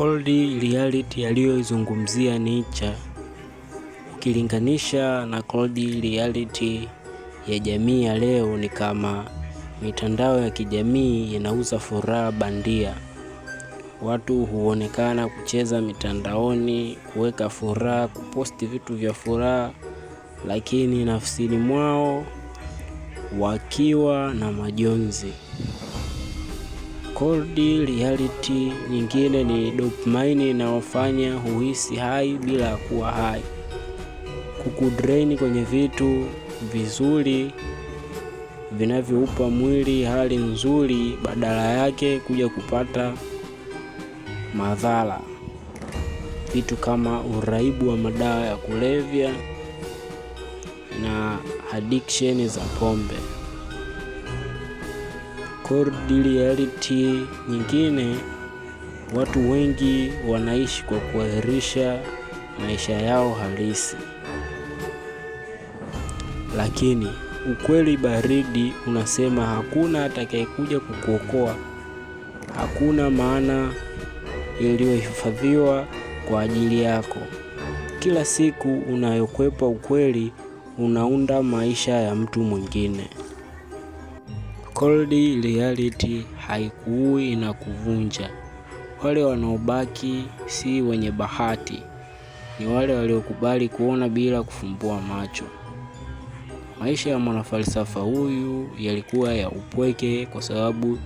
Cold reality aliyoizungumzia Nietzsche ukilinganisha na cold reality ya jamii ya leo ni kama mitandao ya kijamii inauza furaha bandia. Watu huonekana kucheza mitandaoni, kuweka furaha, kuposti vitu vya furaha, lakini nafsini mwao wakiwa na majonzi. Cold reality nyingine ni dopamine inayofanya huhisi hai bila kuwa hai, kukudrain kwenye vitu vizuri vinavyoupa mwili hali nzuri, badala yake kuja kupata madhara, vitu kama uraibu wa madawa ya kulevya na addiction za pombe. Cold reality nyingine, watu wengi wanaishi kwa kuahirisha maisha yao halisi, lakini ukweli baridi unasema hakuna atakayekuja kukuokoa. Hakuna maana iliyohifadhiwa kwa ajili yako. Kila siku unayokwepa ukweli, unaunda maisha ya mtu mwingine. Cold reality haikuui, inakuvunja. Wale wanaobaki si wenye bahati, ni wale waliokubali kuona bila kufumbua macho. Maisha ya mwanafalsafa huyu yalikuwa ya upweke kwa sababu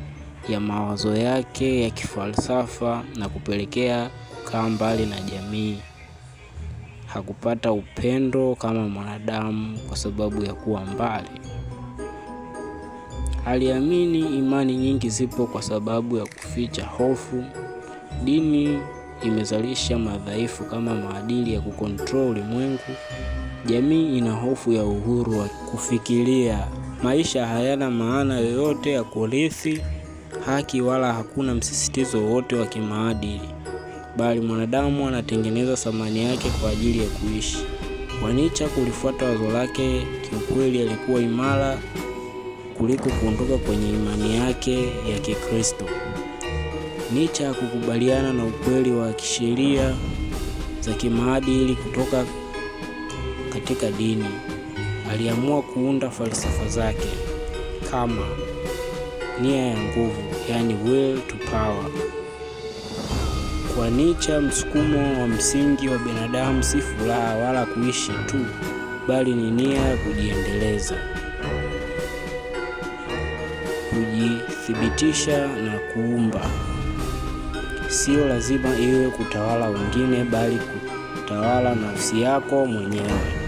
ya mawazo yake ya kifalsafa na kupelekea kukaa mbali na jamii. Hakupata upendo kama mwanadamu kwa sababu ya kuwa mbali. Aliamini imani nyingi zipo kwa sababu ya kuficha hofu. Dini imezalisha madhaifu kama maadili ya kukontrol ulimwengu. Jamii ina hofu ya uhuru wa kufikiria. Maisha hayana maana yoyote ya kurithi haki wala hakuna msisitizo wowote wa kimaadili, bali mwanadamu anatengeneza thamani yake kwa ajili ya kuishi. Kwa Nietzsche kulifuata wazo lake, kiukweli alikuwa imara kuliko kuondoka kwenye imani yake ya Kikristo. Nietzsche hakukubaliana na ukweli wa kisheria za kimaadili kutoka katika dini. Aliamua kuunda falsafa zake kama nia ya nguvu, yani will to power. Kwa Nietzsche, msukumo wa msingi wa binadamu si furaha wala kuishi tu, bali ni nia ya kujiendeleza, kujithibitisha na kuumba. Sio lazima iwe kutawala wengine, bali kutawala nafsi yako mwenyewe.